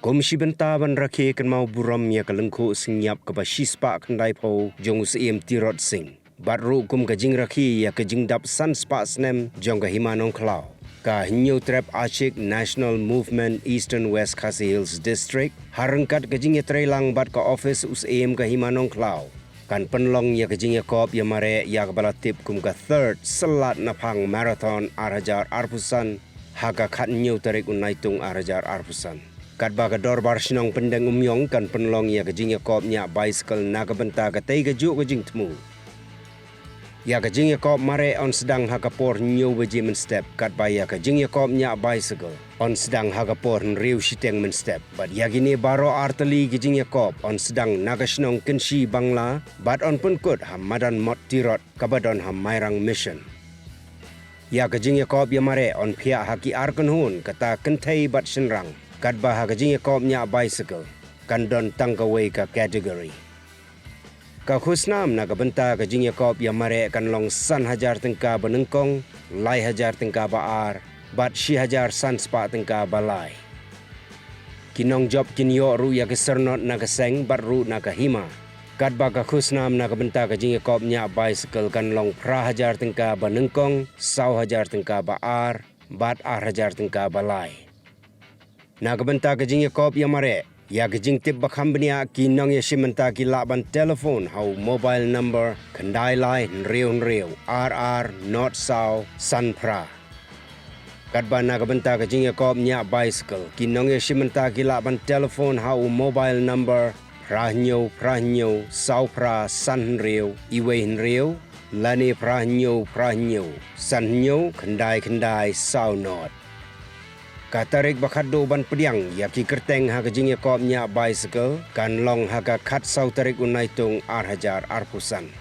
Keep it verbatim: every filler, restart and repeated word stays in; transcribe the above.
Kum shi bynta ban rakhe kynmaw burom ïa ka lyngkhuh synñiap kaba shispah khyndai phew jong u Syiem Tirot Sing, bad ruh kum ka jingrakhe ïa ka jingdap san spah snem jong ka Hima Nongkhlaw, ka Hynñiewtrep Achik National Movement Eastern West Khasi Hills District, ha ryngkat ka jingïatreilang bad ka ophis u Syiem ka Hima Nongkhlaw, kan pynlong ïa ka jingïakop ïamareh ïa kaba la tip kum ka Third Syllat Naphang Marathon ar hajar arphew san ha ka khathynñiew tarik u Naitung ar hajar arphew san. Katba ka Dorbar Shnong Pyndengumiong kan pynlong ïa ka jingïakop ñiah bicycle na ka bynta katei kajuh ka jingthmu. Ïa ka jingïakop mareh yn sdang ha ka por hynñiew baje mynstep, katba ïa ka jingïakop ñiah bicycle yn sdang ha ka por hynriew shiteng mynstep. Bad ïa kine baroh artylli ki jingïakop yn sdang na ka shnong Kynshi Bangla, bad yn pynkut ha madan Mot Tirot kaba don ha Mairang Mission. Ïa ka jingïakop ïamareh yn phiah ha ki ar kynhun, kata kynthei bad shynrang, katba ha ka jingïakop ñiah bicycle kan don tang kawei ka category. Ka khusnam na ka bynta ka jingïakop ïamareh kan long san hajar tyngka banyngkong, lai hajar tyngka ba-ar, bad shi hajar san spah tyngka ba lai. Ki nongjop kin ïoh ruh ïa ki syrnod na ka seng bad ruh na ka hima. Katba ka khusnam na ka bynta ka jingïakop ñiah bicycle kan long phra hajar tyngka banyngkong, saw hajar tyngka ba-ar, bad ar hajar tyngka ba lai. Na ka bynta ka jingïakop ïamareh, ïa ka jingtip bakham bniah ki nongïashim bynta ki lah ban telephone ha u mobile number khyndai lai hynriew hynriew ar ar nod saw san phra. Katba na ka bynta ka jingïakop ñiah bicycle, ki nongïashim bynta ki lah ban telephone ha u mobile number phra hynñiew phra hynñiew saw phra san hynriew iwei hynriew, lane phra hynñiew phra hynñiew san hynñiew khyndai khyndai saw nod. Ka tarik ba khatduh ban pdiang ïa ki kyrteng ha ka jingïakop ñiah bicycle kan long ha ka khatsaw tarik u Naitung ar hajar arphew san.